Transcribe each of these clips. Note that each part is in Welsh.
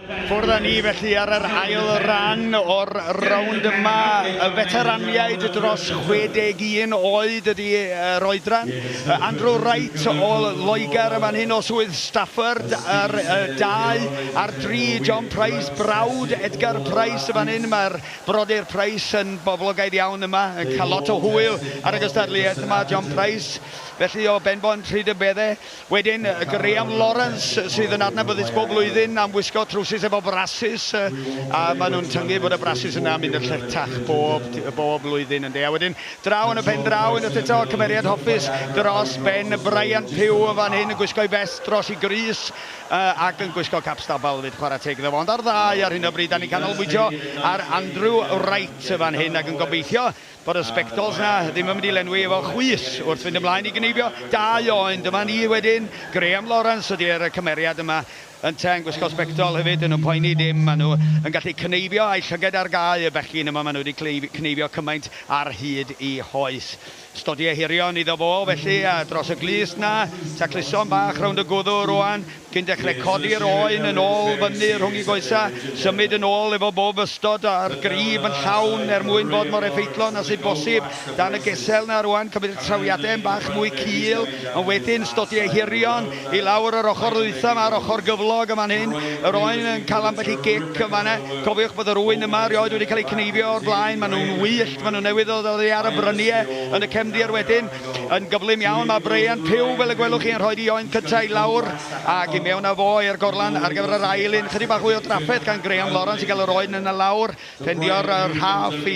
Ffwrdd â ni felly ar yr ail ran o'r rownd yma. Y feteraniaid dros 61 oed ydy yr oedran. Andrew Wright o Loegr yn fan hyn o Swydd Stafford ar 2 ar 3. John Price, brawd Edgar Price yn fan hyn. Mae'r brodyr Price yn boblogaidd iawn yma, yn cael lot o hwyl ar y gystadleuaeth yma. John Price felly o Benbont Rhyd y Bedde. Wedyn Graham Lawrence sydd yn adnabyddus bob blwyddyn am wisgo trowsus efo brasus, a maen nhw'n tyngu bod y brasus yna yn mynd yn lletach bob, bob blwyddyn ynde. A wedyn draw yn y pen draw unwaith eto cymeriad hoffus dros ben Brian Pugh yn fan hyn yn gwisgo'i fest dros i grys ac yn gwisgo cap stabal hefyd, chwarae teg iddo fo. Ond ar ddau ar hyn o bryd, da ni'n canolbwyntio ar Andrew Wright yn fan hyn ac yn gobeithio bod y sbectols 'na ddim yn mynd i lenwi efo chwys wrth fynd ymlaen i gneifio dau oen. Dyma ni wedyn, Graham Lawrence ydy'r cymeriad yma, ynte yn gwisgo sbectol hefyd, yn nhw'n poeni dim, maen nhw yn gallu cneifio a'u llyged ar gau y bechgyn yma, maen nhw wedi cneifio cymaint ar hyd eu hoes. Stodiau hirion iddo fo felly, a dros y glust 'na, tacluson bach rownd y gwddw rwan, Cyn dechrau codi'r oen yn ôl fyny rhwng i goesa, symud yn ôl efo bob ystod a'r grib yn llawn er mwyn bod mor effeithlon a sydd bosib dan y gesel 'na rwan, cymryd y trawiadau yn bach mwy cul, ond wedyn stodiau hirion i lawr yr ochr ddwytha 'ma, yr ochr gyflog yn fan hyn, yr oen yn cael ambell i gic yn fan'na. Cofiwch bod yr ŵyn yma erioed wedi cael eu cneifio o'r blaen, maen nhw'n wyllt, maen nhw newydd ddod oddi ar y bryniau yn y cefndir wedyn. Yn gyflym iawn mae Brian Pugh, fel y gwelwch chi, yn rhoi ei oen cyntaf i lawr ac i mewn â fo i'r gorlan ar gyfer yr ail un. Chydig bach fwy o drafferth gan Graham Lawrence i gael yr oen yna lawr. Ffendio'r rhaff i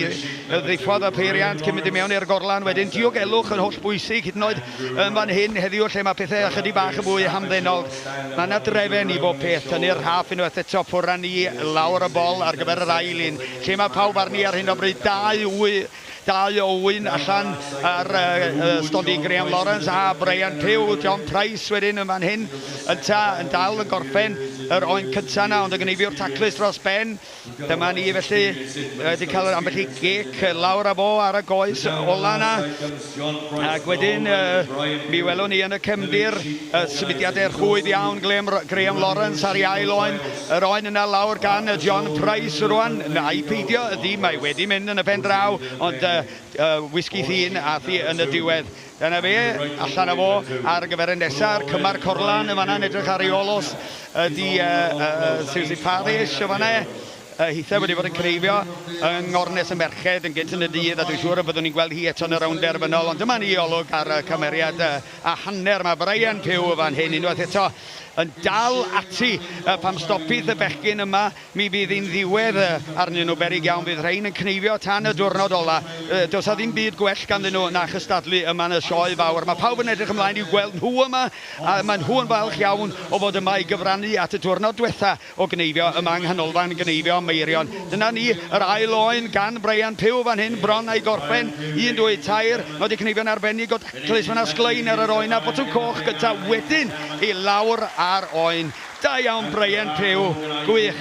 ddiffodd y peiriant cyn mynd i mewn i'r gorlan wedyn. Diogelwch yn hollbwysig hyd yn oed yn fan hyn heddiw lle mae pethau ychydig bach yn fwy hamddenol. Mae yna drefen i bob peth. Tynnu'r rhaff unwaith eto, ffwrdd â ni lawr y bol ar gyfer yr ail un. Lle mae pawb arni ar hyn o bryd? Dau wy Dau o ŵyn allan ar stondin Graham Lawrence a Brian Pugh, John Price wedyn yn fan hyn, ynta yn dal yn gorffen yr oen cynta yna, ond y gneifiwr taclus dros ben. Dyma ni felly wedi cael ambell i gic lawr â fo ar y goes ola yna. Ac wedyn mi welwn ni yn y cefndir y symudiadau rhwydd iawn Graham Lawrence ar ei ail oen. Yr oen yna lawr gan John Price rwan, ai peidio ydi, mae wedi mynd yn y pen draw, ond wisgi thîn ath hi yn y diwedd. Dyna fe, allan â fo ar gyfer y nesa'r cymar corlan yn fan'na yn edrych ar ei ôl os ydi Susie Parish yn fan'na. Hithe wedi bod yn cneifio yng ngornes y merched yn gynt yn y dydd a dwi'n siŵr y byddwn ni'n gweld hi eto yn y rownd derfynol, ond dyma ni olwg ar y cymeriad a hanner. Mae Brian Pugh yn fan hyn unwaith eto yn dal ati. Pam stopith y bechgyn yma, mi fydd hi'n ddiwedd arnyn nhw beryg iawn. Fydd rhain yn cneifio tan y diwrnod ola. Does 'na ddim byd gwell ganddyn nhw na chystadlu yma yn y sioe fawr. Mae pawb yn edrych ymlaen i'w gweld nhw yma, a maen nhw yn falch iawn o fod yma i gyfrannu at y diwrnod diwetha o gneifio yma yng Nghanolfan Gneifio Meirion. Dyna ni, yr ail oen gan Brian Pugh fan hyn, bron a'i gorffen. Un, dwy, tair. Mae wedi cneifio'n arbennig o daclus. Mae 'na sglein ar yr oen a botwm coch gynta wedyn i lawr ar oen. Da iawn Brian Pugh, gwych.